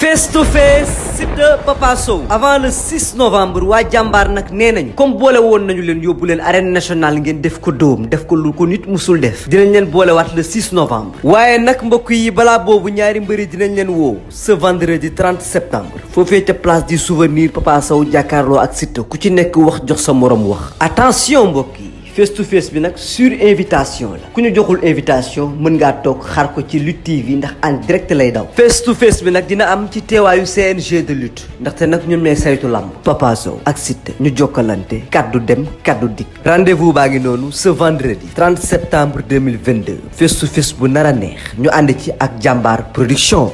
face to face Siteu Papa Sow avant le 6 novembre waa jàmbaar nag nee nañu comme boole woon nañu leen yóbbu leen arène nationale ngeen def ko dóom def ko lu ko nit musul def dinañ leen boolewaat le 6 novembre waaye nag mbokk yi balaa boobu ñaari mbëri dinañ leen woow ce vendredi 30 septembre foofee ca place du souvenir Papa Sow jàkkaarloo ak Siteu ku ci nekk wax jox sa morom wax attention mbokk yi face to face bi nag sur invitation la ku ñu joxul invitation mën ngaa toog xaar ko ci Lutte TV ndax en direct lay daw face to face bi nag dina am ci teewaayu CNG de lutte ndaxte nag ñun ñooy saytu lamb Papa Sow ak Siteu ñu jokkalante kaddu dem kaddu dikk rendez-vous baa ngi noonu ce vendredi 30 septembre 2022 face to face bu nar a neex ñu ànd ci ak jàmbaar production.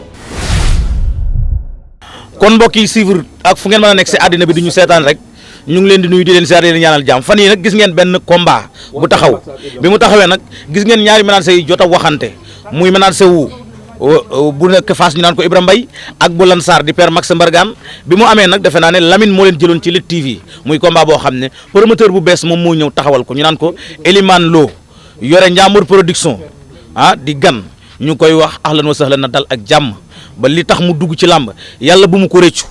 kon mbokk yi suivre ak fu ngeen mën a nekk si àddina bi du ñu seetaan rek. ñu ngi leen di nuyu di leen ziar di leen ñaanal jàmm fan yii nag gis ngeen benn combat bu taxaw bi mu taxawee nag gis ngeen ñaari menacé yi jot a waxante muy menacé wu bu nekk Fass ñu naan ko Ibrahima Mbaye ak bu Lansar di père Max Mbargane bi mu amee nag defe naa ne Lamine moo leen jëloon ci Lutte TV muy combat boo xam ne promoteur bu bees moom moo ñëw taxawal ko ñu naan ko Elimane Lo yore Ndiambour production di gan ñu koy wax ahlan wa sahlan na dal ak jàmm ba li tax mu dugg ci làmb yàlla bu mu ko rëccu.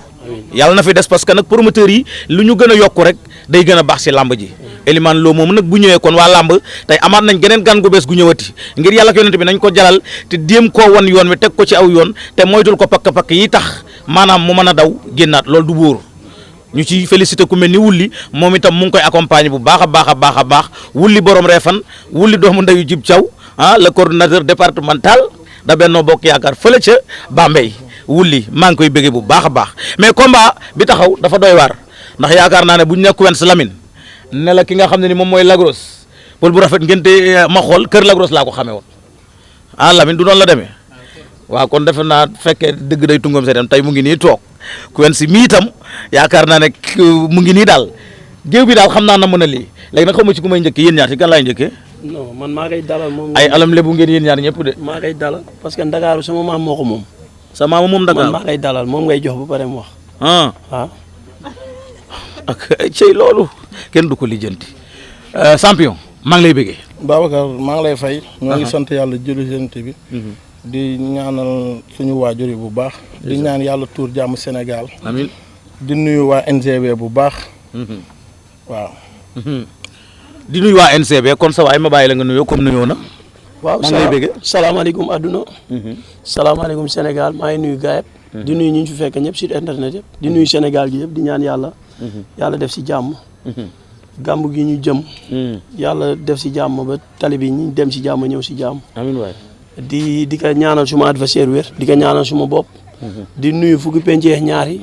yàlla na fi des parce que nag promoteurs yi lu ñu gën a yokku rek day gën a baax si làmb ji Elimane Lo moom nag bu ñëwee kon waa làmb tey amaat nañ geneen gan gu bees gu ñëwati ngir yàlla ak yonent bi nañ ko jalal te déem koo wan yoon wi teg ko ci aw yoon te moytul ko pakk-pakk yi tax maanaam mu mën a daw génnaat loolu du wóor ñu ci félicité ku mel ni wulli moom itam mu ngi koy accompagner bu baax a baax wulli borom reefan wulli doomu ndeyu Jib Thiaw le coordonnateur départemental da Benno Bokk Yaakaar fële ca Bambey wulli maa ngi koy bëggee bu baax a baax mais combat bi taxaw dafa doy waar ndax yaakaar naa ne bu ñu nekk wen sa Lamine ne la ki nga xam ne ni moom mooy Lagros pël bu rafet ngente ma xool kër Lagros laa ko xamee woon Lamine du noonu la demee waaw kon defe naa fekkee dëgg day tungam see dem tey mu ngi nii toog ku wen si mi itam yaakaar naa ne mu ngi nii daal géew bi daal xam naa na mën a lii léegi nag xamu ci ku may njëkkee yéen ñaar ci kan laay njëkkee non man maa koy dalal moom ay alam lebu ngeen yéen ñaar ñëpp de maa koy dalal parce que Ndakaaru sama maam moo ko moom sa maama moom Dakar man maa koy dalal moom ngay jox ba pare mu wax. waaw ak cey loolu kenn du ko lijjanti champion maa ngi lay bëggee. Babacar maa ngi lay fay. ñoo ngi sant yàlla julli jant bi. di ñaanal suñu waajur yi bu baax. di ñaan yàlla tuur jàmm Sénégal. amiin di nuyu waa NGB bu baax. waaw. di nuyu waa NCB kon sa waay ma bàyyi la nga nuyoo comme nuyoo na. waaw maa ngi lay bëggee salaamaaleykum adduna. salaamaaleykum Sénégal maa ngi nuyu gaayab di nuyu ñu fi fekk ñëpp sur internet yëpp. di nuyu Sénégal gi yëpp di ñaan yàlla. yàlla def si jàmm. gàmb gi ñu jëm. yàlla def si jàmm ba tali bi ñu dem si jàmm ñëw si jàmm. amiin waay. di ko ñaanal suma adversaire wér di ko ñaanal suma bopp. di nuyu fukki penceex ñaar yi.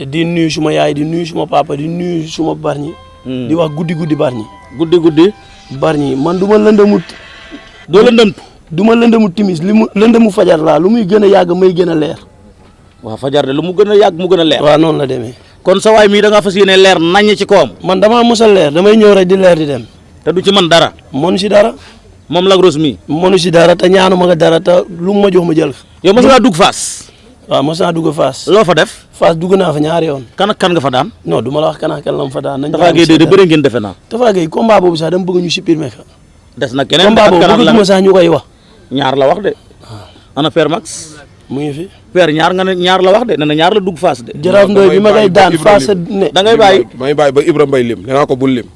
di nuyu suma yaay di nuyu suma papa di nuyu suma barñi. di wax guddi barñi. guddi. barñi man du ma lëndamut. doo lëndamtu. du ma lëndëmu timis li mu lëndëmu fajar laa lu muy gën a yàgg may gën a leer. waaw fajar de lu mu gën a yàgg mu gën a leer. waaw noonu la demee. kon sa waay mii da ngaa fas yéene leer naññ ci kawam. man damaa mos a leer damay ñëw rek di leer di dem. te du ci man dara. mënu si dara. moom Lagros mii. mënu si dara te ñaanu ma nga dara te lu mu ma jox ma jël. yow mos ngaa dugg Fass. waaw mos naa dugg Fass. loo fa def. Fass dugg naa fa ñaari yoon. kan ak kan nga fa daan. non du ma la wax kan ak kan la ma fa daan. nañ Tafa Gueye de bëre ngeen defe naa. Tafa Gueye combat boobu sax dama bëgg ñu supprimer ko. des na keneen combat boobu bëgguma sax ñu koy wax. ñaar la wax de. ana Père Max. mu ngi fi. Père ñaar nga ne ñaar la wax de nee na ñaar la dugg Fass de. Jaraaf Ndoye bi ma koy daan Fass ne. da ngay bàyyi. may bàyyi ba Ibrahima Mbaye lim nee naa ko bul lim.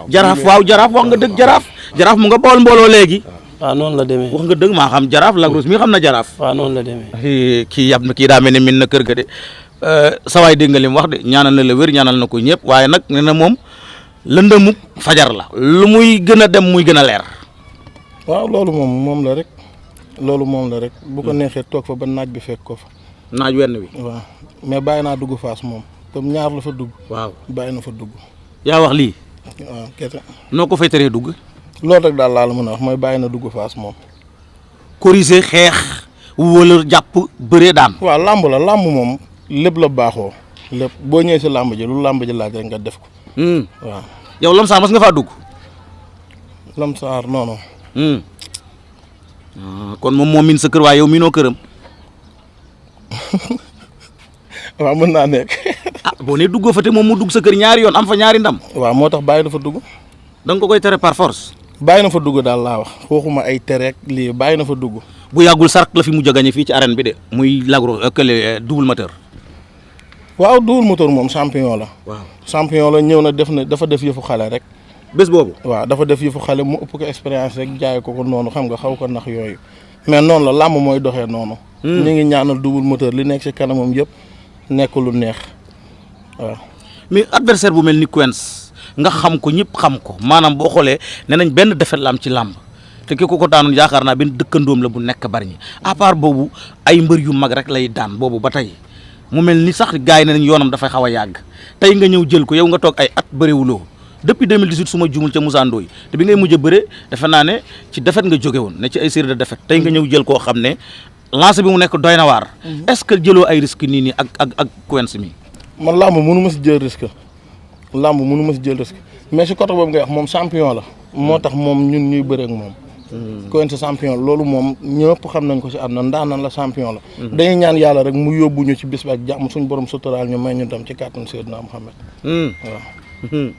jaraaf waaw jaraaf wax nga dëgg jaraaf mu nga bool mbooloo léegi. waaw noonu la demee. wax nga dëgg maa xam jaraaf Lagros mi xam na jaraaf. waaw noonu la demee. kii yab na kii daa mel ne min na kër ga de sawaay dégg nga li mu wax de ñaanal na la wér ñaanal na ko ñëpp waaye nag nee na moom lëndëmuk fajar la lu muy gën a dem muy gën a leer. waaw loolu moom la rek. loolu moom la rek bu ko neexee toog fa ba naaj bi fekk ko fa. naaj wenn wi. waaw mais bàyyi naa dugg Fass moom comme ñaar la fa dugg. waaw bàyyi na fa dugg. yaa wax lii. waaw kese. noo ko fay teree dugg. loolu rek daal laa la mën a wax mooy bàyyi na dugg Fass moom. corriger xeex wala jàpp bëree daan. waaw làmb moom lépp la baaxoo. lépp boo ñëwee si làmb ji lu làmb ji laaj rek nga def ko. waaw. yow Lamsaar mas nga faa dugg. Lamsaar non. kon moom moo miin sa kër waaye yow miinoo këram. waaw mën naa nekk. boo nee duggoo fa te moom mu dugg sa kër ñaari yoon am fa ñaari ndam. waaw moo tax bàyyi na fa dugg. da nga ko koy tere par force. bàyyi na fa dugg daal laa wax waxuma ay tereek lii bàyyi na fa dugg. bu yàggul sark la fi mujj a gagné fii ci arène bi de muy lagro kële double moteur. waaw double moteur moom champion la. waaw champion la ñëw na dafa def yëfu xale rek. bés boobu. waaw dafa def yëfu xale mu ëpp ko expérience rek jaay ko noonu xam nga xaw ko nax yooyu mais noonu la làmb mooy doxee noonu. ñu ngi ñaanal double moteur li nekk ci kanamam yëpp nekk lu neex waaw. mais adversaire bu mel ni Quench nga xam ko ñëpp xam ko maanaam boo xoolee nee nañ benn defet la am ci làmb te ki ko daanoon yaakaar naa benn dëkkandoom la bu nekk bari ñi à part boobu ay mbër yu mag rek lay daan boobu ba tey mu mel ni sax gars yi ne nañ yoonam dafay xaw a yàgg tey nga ñëw jël ko yow nga toog ay at bëriwuloo depuis 2018 su ma jumul ca Moussa Ndoye te bi ngay mujj a bëre defe naa ne ci defet nga jóge woon ne ci ay série de defet tey nga ñëw jël koo xam ne lancé bi mu nekk doy na waar est-ce que jëloo ay risque nii nii ak Quench mi. man làmb mënu ma si jël risque mais si côté boobu ngay wax moom champion la moo tax moom ñun ñuy bëre ak moom. Quench champion loolu moom ñëpp xam nañ ko si àdduna ndaanaan la champion la. dañuy ñaan yàlla rek mu yóbbu ñu ci bis bi ak jàmm suñu borom suturaal ñu may ñu tam ci kàttan Seydina Muhammad. waaw.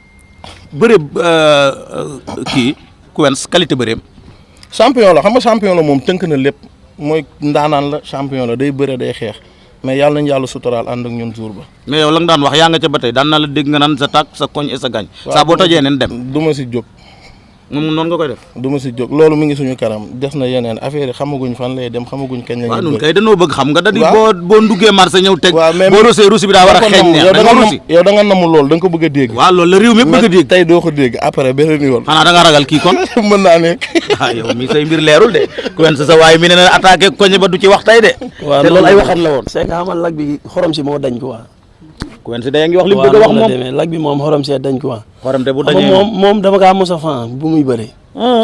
bëre kii Quench qualité bëreem. champion la xam nga champion la moom tënk na lépp mooy ndaanaan la champion la day bëre day xeex mais yàlla nañ yàlla suturaal ànd ak ñun jour ba. mais yow la nga daan wax yaa nga ca ba tey daan naa la dégg nga naan sa tàkk sa koñ et sa gaañ. saa boo tojee neen dem. du ma si jóg. moom noonu nga koy def. du ma si jóg loolu mi ngi suñu kanam des na yeneen affaire yi xamaguñ fan lay dem xamaguñ kañ la ñuy. waaw ñun kay dañoo bëgg xam nga da di boo nduggee marché ñëw teg. waaw mais boo rosee rusi bi daa war a xeeñ neex yow da nga namu loolu da nga ko bëgg a dégg. waaw loolu la réew mi bëgg a dégg. tey doo ko dégg après beneen yoon. xanaa da nga ragal kii kon. mën naa nekk. yow mi say mbir leerul de. Quench sa waaye mi ne na attaqué koñ ba du ci wax tey de. waaw te loolu ay waxam la woon. c'est que xamal lag bi xorom si moo dañ ko waa. Quench day ngi wax li mu bëgg a wax moom lag bi moom xorom see dañ ko waa. xorom te bu dañee moom dama kaa mos a fan bu muy bëree.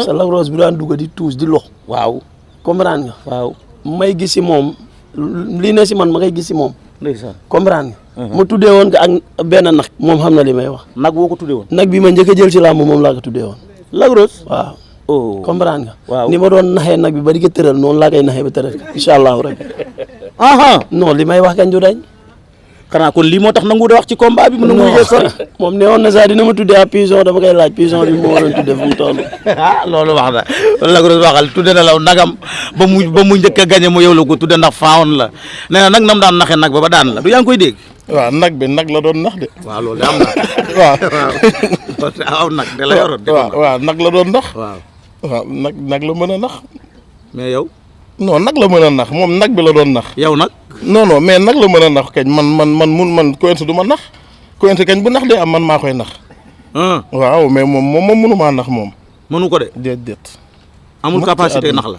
sa Lac Rose bi daan dugg di tuus di lox. waaw comprendre nga. waaw may gis si moom lii ne si man ma koy gis si moom. ndeysaan comprendre nga. mu tuddee woon ko ak benn nag. moom xam na li may wax. nag boo ko tuddee woon. nag bi ma njëkk a jël si làmb moom laa ko tuddee woon. Lac Rose waaw. oh comprendre nga. waaw ni ma doon naxee nag bi ba di ko tëral noonu laa koy naxee ba tëral incha allahu rabbi. non li may wax kañ du dañ. xanaa kon lii moo tax nangu da wax ci combat bi mu nangu jee sori. moom ne woon na sax dina ma tuddee ab pigeon dama koy laaj pigeon bi moo waroon tuddee fu mu toll. loolu wax na Lac Rose waxal tudde na la nagam ba mu njëkk a gañe mu yow la ko tudde ndax faawoon la nee na nag nam daan naxee nag ba daan la du yaa ngi koy dégg. waaw nag bi nag la doon nax de. waaw loolu de am na. waaw nag de la yoroon. waaw nag la doon nax. waaw nag la mën a nax. mais yow. non nag la mën a nax moom nag bi la doon nax. yow nag. non mais nag la mën a nax kañ man Quench du ma nax Quench kañ bu nax dee am man maa koy nax. waaw mais moom mënu maa nax moom. mënu ko de. déedéet. amul capacité nax la.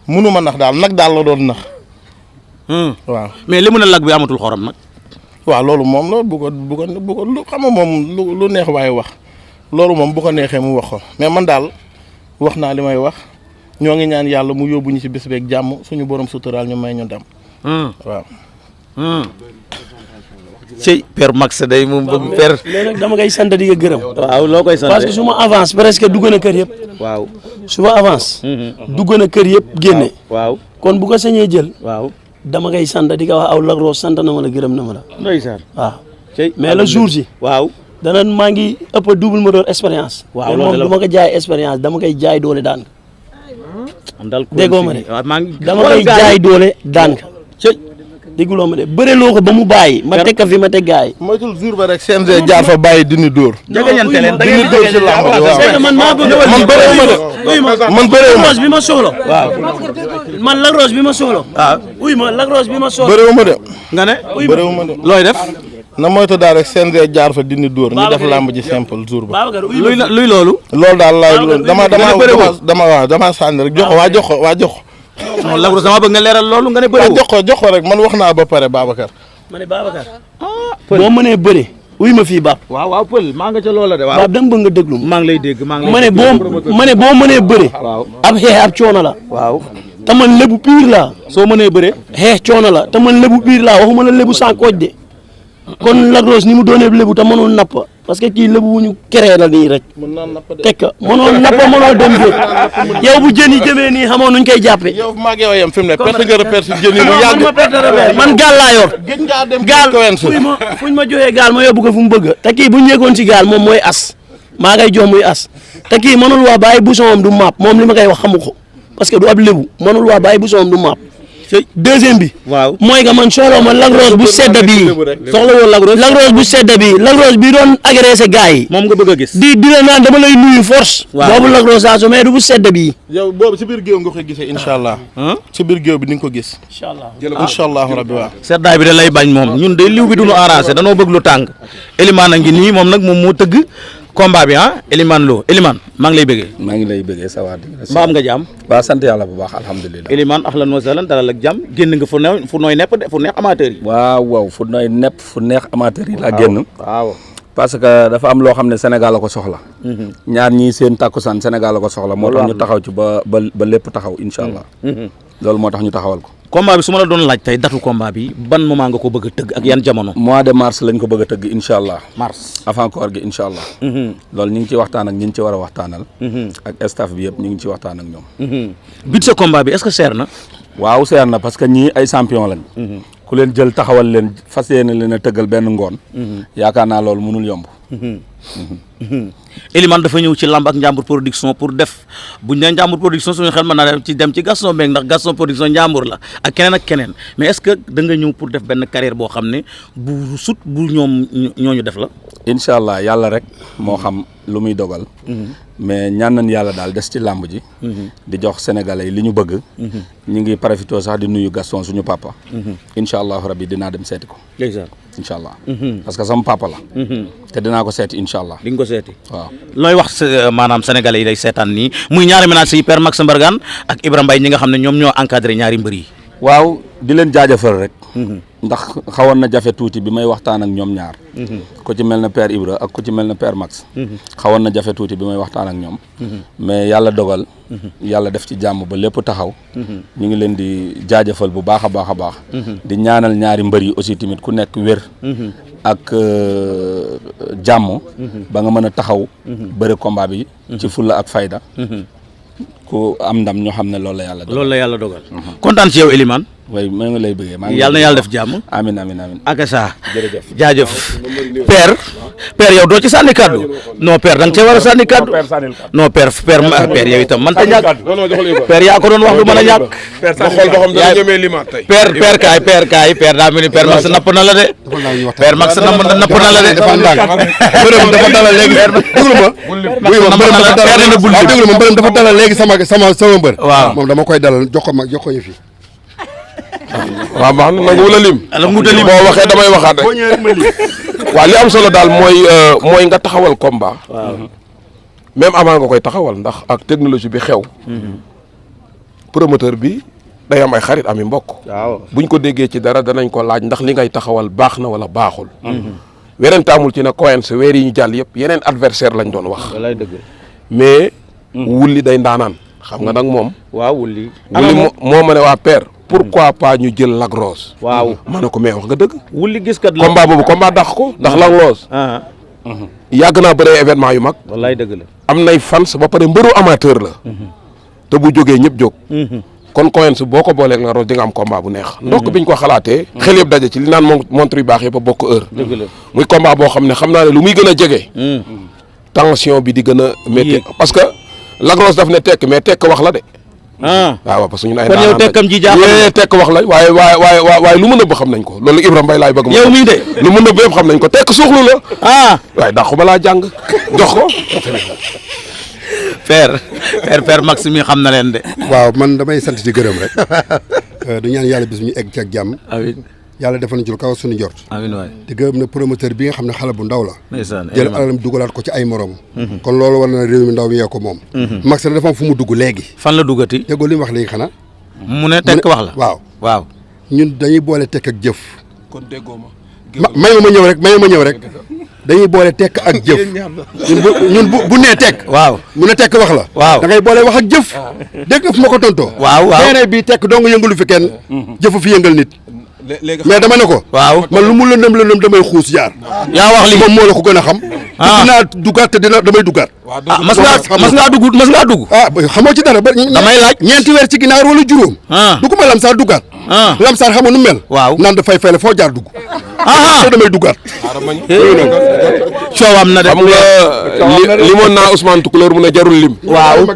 mënu ma nax daal nag daal la doon nax. waaw mais li mu ne lag bi amatul xorom nag. waaw loolu moom la bu ko lu xam nga moom lu neex waaye wax loolu moom bu ko neexee mu wax ko mais man daal wax naa li may wax ñoo ngi ñaan yàlla mu yóbbu ñu ci bés beeg jàmm suñu borom suturaal ñu may ñu dem. waaw. ci Père Max day moom bëgg Père. léegi nag dama koy sant di ko gërëm. waaw loo koy sant parce que su ma avance presque dugg na kër yëpp. waaw su ma avance. dugg na kër yëpp génne. waaw kon bu ko sañee jël. waaw dama koy sant di ko wax aw Lac Rose sant na ma la gërëm na ma la. ndeysaan waaw. mais le jour ji. waaw. dana maa ngi ëpp double moteur expérience. waaw loolu moom du ma ko jaay expérience dama koy jaay doole daan ka. déggoo ma de dama koy jaay doole daan ka. dégguloo ma de bëreloo ko ba mu bàyyi. ma teg ka fi ma teg gaay. moytul jour ba rek CNG jaar fa bàyyi dindi dóor. jagañante leen da ngeen dóor si làmb bi waaw. man maa bëgg man bëreewu ma de. man bëreewu ma Lac Rose bi ma soxla. waaw man Lac Rose bi ma soxla. waaw uy ma Lac Rose bi ma soxla. bëreewu ma de. nga ne. bëreewu ma de. looy def. na moytu daal rek CNG jaar fa dindi dóor ñu def làmb ji simple jour ba. luy loolu. loolu daal la dama sànni rek jox ko waa jox ko. non Lac Rose dama bëgg nga leeral loolu nga ne bëre jox ko rek man wax naa ba pare Babacar. ma ne Babacar. boo mënee bëre. uy ma fii Bab. waaw Pël maa nga ca loola de waaw. Bab da nga bëgg nga déglu maa ngi lay dégg maa ngi ma ne boo mënee bëre. waaw ab xeex ab coono la. waaw te man lébu piir laa. soo mënee bëre. xeex coono la te man lébu piir laa waxuma la lébu sans kooj de. kon Lac Rose ni mu doonee lébu te mënul napp parce que kii lébu wu ñu keree la nii rek. teg ka mënoo napp mënoo dem géej yow bu jën yi jëmee nii xamoo nuñ koy jàppee. yow maa ngi yow yem fi mu ne perte nga repère si jën yi mu yàgg. man gaal laa yor. gëj ngaa dem gaal fuñ ma joxee gaal ma yóbbu ko fu mu bëgg te kii bu ñu yeggoon ci gaal moom mooy as maa ngay jox muy as te kii mënul wax bàyyi bouchon am du maap moom li ma koy wax xamu ko parce que du ab lébu mënul waa bàyyi bu soom du maap deuxième bi waaw mooy nga man soxla ma Lac Rose bu sedd bi soxla woo Lac Rose bu sedd bi Lac Rose bi doon agressé gars yi moom nga bëgg a gis di la naan dama lay nuyu force boobu Lac Rose saa su mais du bu sedd bi yow boobu si biir géew nga koy gisee incha allah si biir géew bi di nga ko gis incha allah rabbi waaw seddaay bi da lay bañ moom ñun de liw bi duñu arrangé danoo bëgg lu tàng Elimane a ngi nii moom nag moom moo tëgg combat bi Elimane Lo Elimane maa ngi lay bëggee. maa ngi lay bëggee sa waa mbaa am nga jàmm. waaw sant yàlla bu baax alhamdulilah. Elimane ahlan wa sahlan dalal ak jàmm génn nga fu nooy nepp de fu neex amateur yi. waaw fu nooy nepp fu neex amateur yi laa génn. waaw parce que dafa am loo xam ne Sénégal la ko soxla. ñaar ñii seen takkusaan Sénégal la ko soxla. moo tax ñu taxaw ci ba lépp taxaw incha allah. loolu moo tax ñu taxawal ko. combat bi su ma la doon laaj tey datu combat bi ban moment nga ko bëgg a tëgg ak yan jamono. mois de mars lañ ko bëgg a tëgg incha allah. mars avant koor gi incha allah. loolu ñu ngi ci waxtaan ak ñi ñu ci war a waxtaanal. ak staff bi yëpp ñu ngi ci waxtaan ak ñoom. bit sa combat bi est-ce que seer na. waaw seer na parce que ñii ay champion lañ. ku leen jël taxawal leen fas yéene leen a tëggal benn ngoon. yaakaar naa loolu mënul yomb. Elimane dafa ñëw ci lamb ak Njàmbur production pour def buñ ne Njàmbur production suñu xel mën naa dem ci Gaston Mbengue ndax Gaston production Njàmbur la ak keneen mais est-ce que da nga ñëw pour def benn carrière boo xam ne bu sut bu ñooñu def la. incha allah yàlla rek moo xam lu muy dogal. mais ñaan nañ yàlla daal des ci làmb ji. di jox sénégalais yi li ñu bëgg. ñu ngi profité sax di nuyu Gaston suñu papa. incha allah rabbi dinaa dem seeti ko. incha allah. parce que sama papa la. te dinaa ko seeti incha allah. di nga ko seeti. waaw looy wax maanaam sénégalais yi day seetaan nii muy ñaari menaces yi Père Max Mbargane ak Ibrahima Mbaye ñi nga xam ne ñoom ñoo encadré ñaari mbër yi. waaw di leen jaajëfal rek. ndax xawoon na jafe tuuti bi may waxtaan ak ñoom ñaar. ku ci mel na Père Ibra ak ku ci mel na Père Max. xawoon na jafe tuuti bi may waxtaan ak ñoom. mais yàlla dogal. yàlla def ci jàmm ba lépp taxaw. ñu ngi leen di jaajëfal bu baax a baax a baax. di ñaanal ñaari mbër yi aussi tamit ku nekk wér. ak jàmm. ba nga mën a taxaw. bëre combat bi. ci fulla ak fayda. ku am ndam ñoo xam ne loolu la yàlla dogal. loolu la yàlla dogal. kontaan ci yow Elimane. way maa ngi lay bëggee. yàlla na yàlla def jàmm. amiin amiin amiin. ak saa. jërëjëf jaajëf. Père yow doo ci sànni kaddu. non Père da nga cee war a sànni kaddu. non Père yow itam man ta ñàkk. Père yaa ko doon wax du mën a ñàkk. ba xool ba xam dana ñemee limaat tey. Père kaay Père daa mel ni Père Max napp na la de. Père Max napp na la de. dafa dalal léegi déglu ma mbërëm dafa dalal léegi sama mbër. waaw moom dama koy dalal jox ko yëf yi. waaw baax na nag wala lim. boo waxee damay waxaat rek. waaw li am solo daal mooy nga taxawal combat. même avant nga koy taxawal ndax ak technologie bi xew. promoteur bi day am ay xarit ami mbokk. buñ ko déggee ci dara danañ ko laaj ndax li ngay taxawal baax na wala baaxul. werante amul ci ne Coence weer yi ñu jàll yëpp yeneen adversaire lañ doon wax. walaay dëgg. mais. wulli day ndaanaan xam nga nag moom. waaw wulli. moo ma ne waa père. pourquoi pas ñu jël Lac Rose. waaw ma ne ko mais wax nga dëgg. wulli gis kat la combat boobu combat dàq ko ndax Lac Rose. yàgg naa bëree événement yu mag. wallaay dëgg la. am nay fans ba pare mbëru amateur la. te bu jógee ñëpp jóg. kon Coence boo ko booleeg Lac Rose di nga am combat bu neex. ndokk biñ ko xalaatee. xel yëpp daje ci li naan montre yu baax yëpp a bokk heure. dëgg la muy combat boo xam ne xam naa ne lu muy gën a jege. tension bi di gën a métti parce que Lac Rose daf ne tekk mais tekk wax la de. waaw parce que ñun ay kon yow tekkam ji jaaxal tekk wax la waaye lu mu nëbb xam nañ ko loolu Ibrahima Mbaye laay bëgg. yow mii de lu mu nëbb yëpp xam nañ ko tekk suuxlu la. waaye dàqu balaa jàng jox ko. Père Max mi xam na leen de. waaw man damay sant di gërëm rek du ñaan yàlla bis ñu egg ci ak jàmm. amiin yàlla defal nañu ci lu kaw suñu jort. amiin waay di gërëm na promoteur bi nga xam ne xale bu ndaw la. ndeysaan jël alalam dugalaat ko ci ay morom. kon loolu war na réew mi ndaw mi yee ko moom. Max dafa am fu mu dugg léegi. fan la duggati. déggoo li mu wax léegi xanaa. mu ne tekk wax la. waaw. ñun dañuy boole tekk ak jëf. kon déggoo ma. may ma ñëw rek dañuy boole tekk ak jëf. ñun bu nee tekk. waaw mu ne tekk wax la. waaw da ngay boole wax ak jëf. dégg nga fu ma ko tontoo. waaw nee bii tekk doo nga yëngalu fi kenn. jëfu fi yëngal nit. mais dama ne ko. waaw man lu mu lëndëm damay xuus jaar. yaa wax li moom moo la ko gën a xam. dinaa duggaat te damay duggaat. mas ngaa dugg. xamoo ci dara ba. damay laaj ñeenti weer ci ginnaaw wala juróom. dugguma lamsaar duggaat. lamsaar xam nga nu mel. waaw naan dafay fay la foo jaar dugg. te damay duggaat. coowam na de. xam nga limoon naa Ousmane Toucouleur mu ne jarul lim. waaw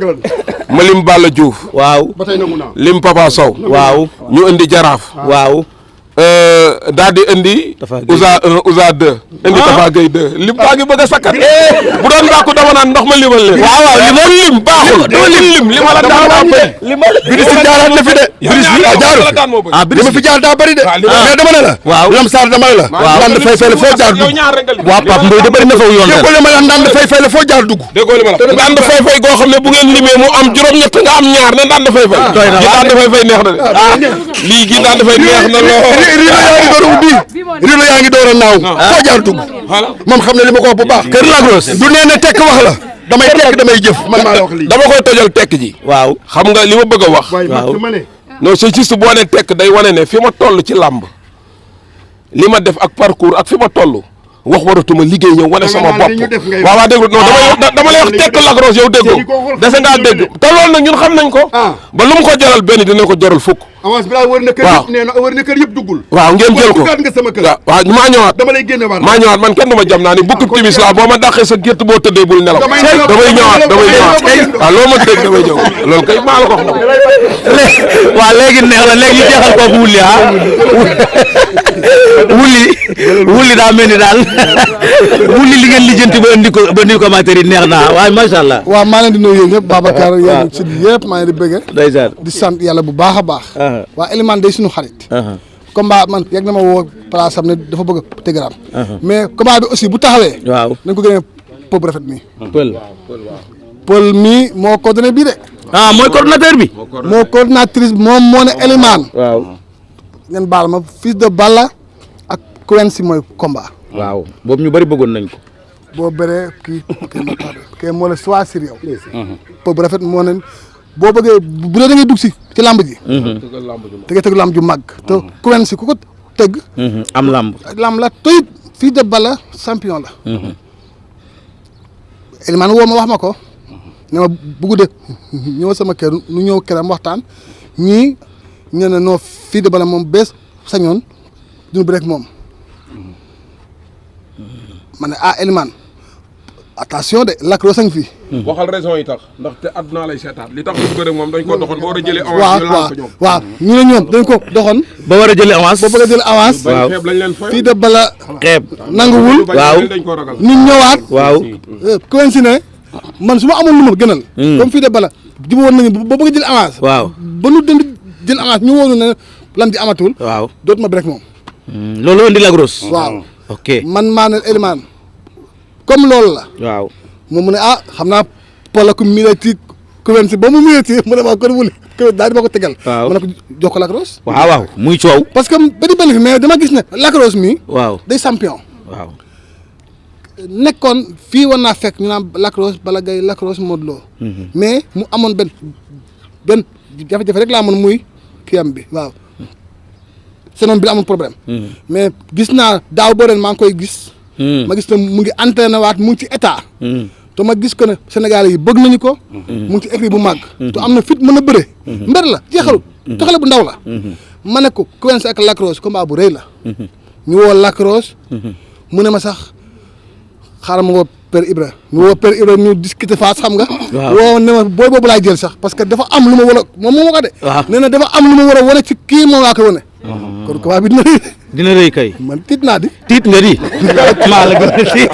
ma lim Balla Diouf. waaw. ba tey nangu naa. lim Papa Sow. waaw. ñu indi Jaraaf. waaw. daal di indi. Ousa 1 Ousa 2. indi Tafa Gueye 2 lim baa ngi bëgg a sakkat. bu doon bàkku dama naan ndox ma limal leen. waaw waaw lim baaxul. dama lim ma la daaw daa bëri. Brise jaaraat na fi de. Brise jaaru li ma fi jaar daa bëri de. mais dama ne la. waaw Lam Sarr dama ne la. waaw ndand fay fay la foo jaar dugg. waaw Pape Ndoye da bëri na fa yoon déggoo li ma la ndand fay fay la foo jaar dugg. déggoo li ma la ndand fay fay goo xam ne bu ngeen limee mu am juróom-ñett nga am ñaar ne ndand fay fay. doy na gi ndand fay fay neex na de. lii gi ndand fay neex na lool. Rido yaa ngi door a naaw. foo jaar dugg. moom xam ne li ma ko wax bu baax. Kër Lagros. du nee ne tekk wax la. damay tekk damay jëf man maa la wax lii. dama koy tojal tekk ji. waaw. xam nga li ma bëgg a wax. waaw ma ne. non c'est juste boo ne tekk day wane ne fi ma toll ci làmb li ma def ak parcours ak fi ma toll wax waratuma liggéey ñëw wane sama bopp waaw waaw déglu non dama lay wax tekk Lagros yow déggoo dese ngaa dégg te loolu nag ñun xam nañ ko ba lu mu ko jaral benn dina ko jaral fukk avance bi daal wër na kër yëpp nee na wër na kër yëpp duggul waaw ngeen jël ko nga sama kër waaw maa ñëwaat dama lay génne waat maa ñëwaat man kenn du ma jam naa ni bukkub timis laa boo ma dàqee sa gétt boo tëddee bul nelaw damay ñëwaat waaw loo ma dégg damay ñëw loolu kay maa la ko wax waaw léegi neex na léegi ñu jeexal kooku wulli wulli daa mel ni daal wulli li ngeen lijjanti ba indi ko amateur yi neex naa waaye macha allah. waaw maa leen di nuyu yéen ñëpp Babacar yéen ci yëpp maa leen di bëgg ndeysaan di sant yàlla bu baax a baax waa Elimane day suñu xarit combat man yegg na ma woo place am ne dafa bëgg Télégram mais combat bi aussi bu taxawee waaw nañ ko gënee pël bu rafet mii pël mii moo coordonné bii de mooy coordonnateur bi moo coordonnatrice moom moo ne Elimane waaw ngeen baal ma fils de Balla ak Kouensi mooy combat waaw boobu ñu bëri bëggoon nañ ko boo bëree kii moo la choisir yow pël bu rafet moo ne boo bëggee bu dee da ngay dugg si ci làmb ji te nga tëgg làmb ju màgg te Kouensi ku ko tëgg am làmb la toyit fils de Balla champion la Elimane woo ma wax ma ko ne ma buggu de ñëw sama kër nu ñëw këram waxtaan ñii ñu ne non fils de Balla moom bees sañoon duñu bëre ak moom ma ne Elimane attention de Lagros a ngi fi. waxal raison yi tax ndaxte àdduna lay seetaan li tax ñu bëre moom dañ ko doxoon ba war a jëlee avance waaw ñu ne ñoom dañ ko doxoon ba war a jëlee avance ba bëgg a jëlee avance waaw xeeb lañ leen fay fils de Balla xeeb nanguwul waaw dañ ko ragal ñu ñëwaat waaw Kouensi ne man su ma amoon lu ma gënal comme fils de Balla jubu woon nañu ba bëgg a jël avance waaw ba nu dënd jël avance ñu woonu ne lam ji amatul waaw dootuma bëre ak moom loolu indi Lagros waaw ok man maa ne Elimane comme loolu la waaw moom mu ne xam naa Paul ak militi Kouensi ba mu militi mu ne ma kon wuli daal di ma ko tegal ma ne ko jox ko Lagros waaw muy coow parce que bari benn fi mais dama gis ne Lagros mi waaw day champion waaw nekkoon fii war naa fekk ñu naan Lagros Balla Gaye Lagros Modou Lo mais mu amoon benn jafe-jafe rek laa amoon muy kii am bi waaw senoon bi la amoon problème mais gis naa daaw boo ren maa ngi koy gis ma gis ne mu ngi entraîné waat mu ngi ci état te ma gis ko ne Sénégalais yi bëgg nañu ko mu ngi ci écrit bu màgg te am na fit mën a bëre mbër la jeexalu te xale bu ndaw la ma ne ko Kouensi ak Lagros combat bu rëy la ñu woo Lagros mu ne ma sax xaaral ma woo Père Ibra ñu woo Père Ibra ñu discuter face xam nga woo ne ma booy boobu laay jël sax parce que dafa am lu ma war a moom moo ko de nee na dafa am lu ma war a wane ci kii moom laa koy wane kon combat bi dina rëy kay man tiit naa di tiit nga di maa la gën a tiit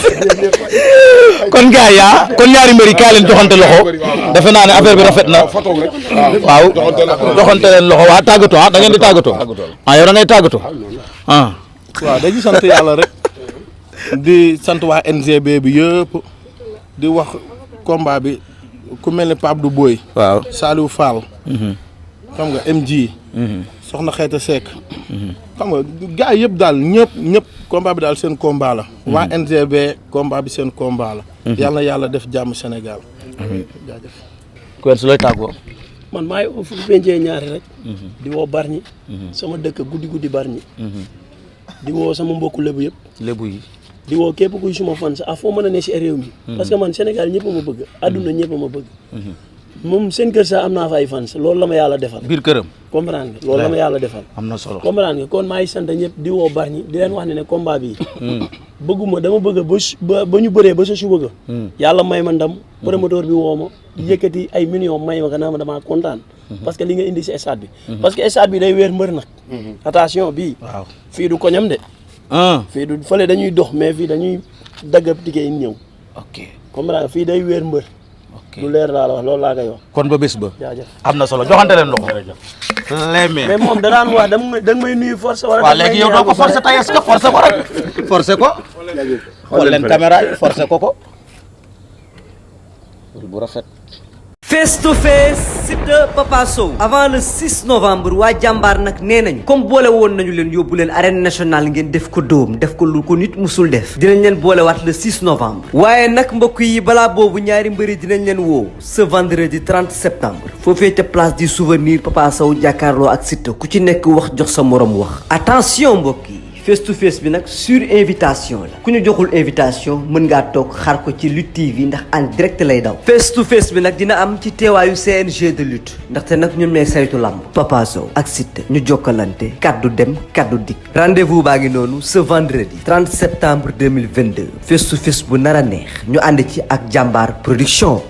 kon gars yi kon ñaari mbër yi kaay leen joxante loxo defe naa ne affaire bi rafet na waaw joxante leen loxo waa tàggatoo da ngeen di tàggatoo yow da ngay tàggatoo waaw dañuy sant yàlla rek di sant waa NGB bi yëpp di wax combat bi ku mel ni Pape du Boy waaw Saliou Fall xam nga MG soxna Xeeta Seck xam nga gars yi yëpp daal ñëpp combat bi daal seen combat la waa NGB combat bi seen combat la yàlla na yàlla def jàmm Sénégal jaajëf Kouensi looy tàggoo man maay fu pencee ñaari rek di woo Bargny sama dëkk guddi Bargny di woo sama mbokku lébu yëpp lébu yi di woo képp kuy suma fan sa foo mën a ne si réew mi parce que man Sénégal ñëpp ma bëgg adduna ñëpp ma bëgg moom seen kër sax am naa fa ay fans loolu la ma yàlla defal. biir këram. comprendre nga loolu la ma yàlla defal. am na solo comprendre nga kon maa ngi sant ñëpp di woo baax ñi di leen wax ne combat bi bëgguma dama bëgg ba ñu bëree ba sa suba ga yàlla may ma ndam promoteur bi woo ma yëkkati ay millions may ma ko naa ma damaa kontaan parce que li nga indi si stade bi parce que stade bi day weer mbër nag attention bii waaw fii du koñam de fii du fële dañuy dox mais fii dañuy daggab ticket yi ñëw ok comprendre fii day weer mbër lu leer laa la wax loolu laa koy wax kon ba bés ba jaajëf am na solo joxante leen loxo léemee mais moom da daan wax da nga may nuyu force wala waaw léegi yow doo ko forcé tey est-ce que forcé ko rek forcé ko xool leen caméra yi forcé ko bu rafet face to face Siteu Papa Sow avant le 6 novembre waa jàmbaar nag nee nañu comme boole woon nañu leen yóbbu leen arène nationale ngeen def ko dóom def ko lu ko nit musul def dinañ leen boolewaat le 6 novembre waaye nag mbokk yi balaa boobu ñaari mbëri dinañ leen woo ce vendredi 30 septembre foofee ca place du souvenir Papa Sow jàkkaarloo ak Siteu ku ci nekk wax jox sa morom wax attention mbokk yi face to face bi nag sur invitation la ku ñu joxul invitation mën ngaa toog xaar ko ci Lutte TV ndax en direct lay daw face to face bi nag dina am ci teewaayu CNG de lutte ndaxte nag ñun ñooy saytu lamb Papa Sow ak Siteu ñu jokkalante kaddu dem kaddu dikk rendez-vous baa ngi noonu ce vendredi 30 septembre 2022 face to face bu nar a neex ñu ànd ci ak jàmbaar production